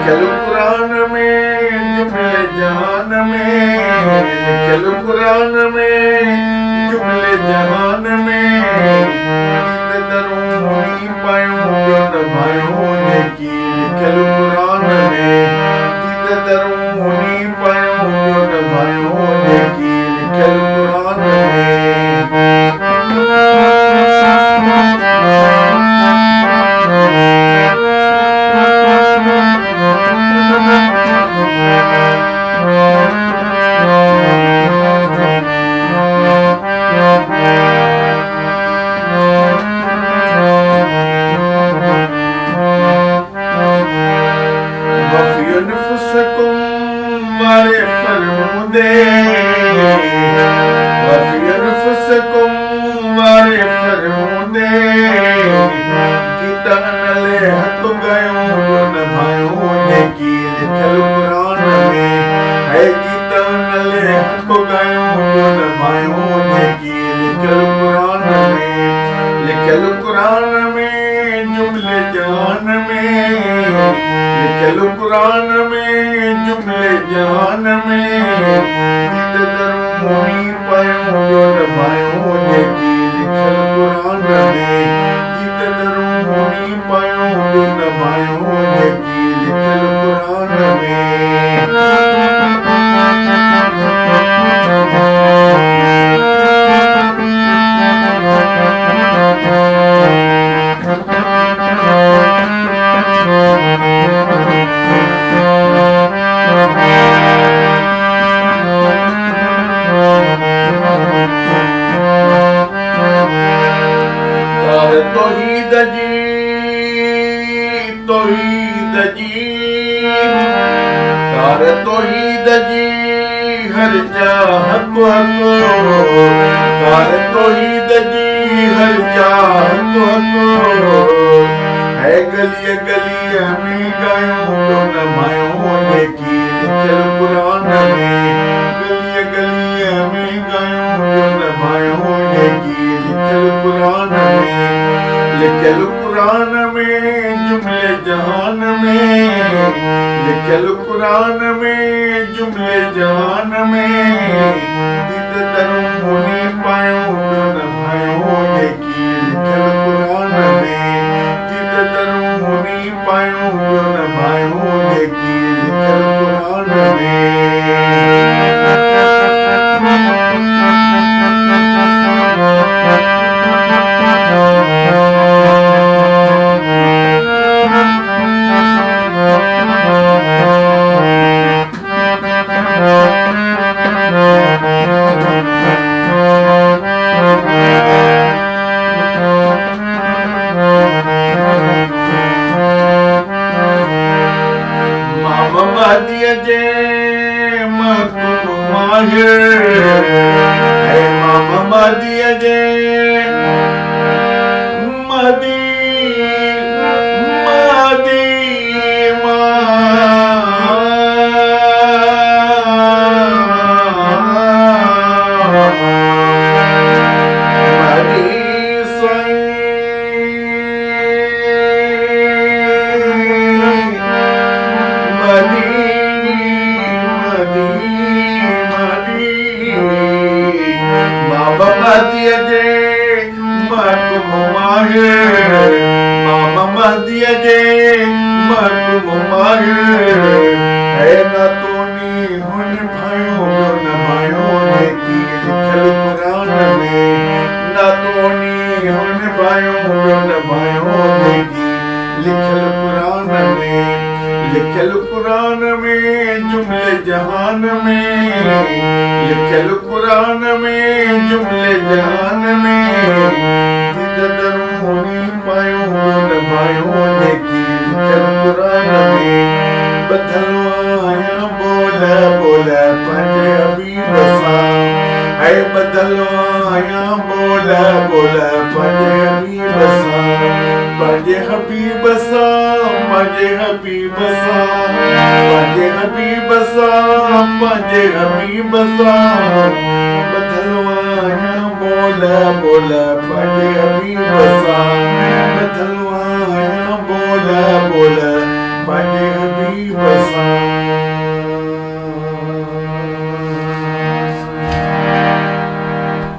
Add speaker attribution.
Speaker 1: لکيل قرآن ۾ جملي جهان ۾، لکيل قرآن ۾ جملي جهان ۾، ديد دروني پايون ٻيو نه ڀايون جيڪي لکيل قرآن ۾، ديد دروني پايون ٻيو نه ڀايون جيڪي لکيل قرآن ۾. وفي انفسڪم واري فرمودي، وفي انفسڪم واري فرمودي، گيتا نالي حق ڳايون ٻيو نه ڀايون جيڪي لکيل قرآن ۾، هي گيتا نالي حق ڳايون ٻيو نه ڀايون جيڪي لکيل قرآن ۾، لکيل قرآن ۾ جملي جهان ۾، لکيل قرآن ۾ جملي جهان ۾، ديد دروني پايون ٻيو نه ڀايون جيڪي لکيل قرآن ۾، ديد دروني پايون ٻيو نه ڀايون جيڪي لکيل قرآن ۾. تار توحيد جي، توحيد جي، تار توحيد جي هر جا حق حق، تار توحيد جي هر جا حق حق، هي گليء گليء ۾ ڳايون ٻيو نه ڀايون جيڪي لکيل قرآن ۾، گليء گليء ۾ ڳايون ٻيو نه ڀايون جيڪي لکيل قرآن ۾، لکيل قرآن ۾ جملي جهان ۾، لکيل قرآن ۾ جملي جهان ۾، ديد دروني پايون ٻيو نه ڀايون جيڪي لکيل قرآن ۾، ديد دروني پايون ٻيو نه ڀايون جيڪي لکيل قرآن ۾. مام مهديء جي محڪوم ماهر، اي مام مهديء جي مهدي مهدي مهدي سائين مهدي مهدي مهدي مام مهديء جي محڪوم ماهر، مام مهديء جي محڪوم ماهر، اي نه توني هن ڀانيو ٻيو نه ڀانيو جيڪي لکيل قرآن ۾، نه توني هن ڀانيو ٻيو نه ڀانيو جيڪي لکيل قرآن ۾، لکيل قرآن ۾ جملي جهان ۾، لکيل قرآن ۾ جملي جهان ۾، ديد دروني پايون ٻيو نه ڀايون جيڪي لکيل قرآن ۾، ٻڌل آهيان ٻول ٻول پنهنجي حبيب سان، اي ٻڌل آهيان ٻول ٻول پنهنجي حبيب سان، پنهنجي حبيب سان، پنهنجي حبيب سان، پنهنجي حبيب سان، پنهنجي حبيب سان، ٻڌل آهيان ٻول ٻول پنهنجي حبيب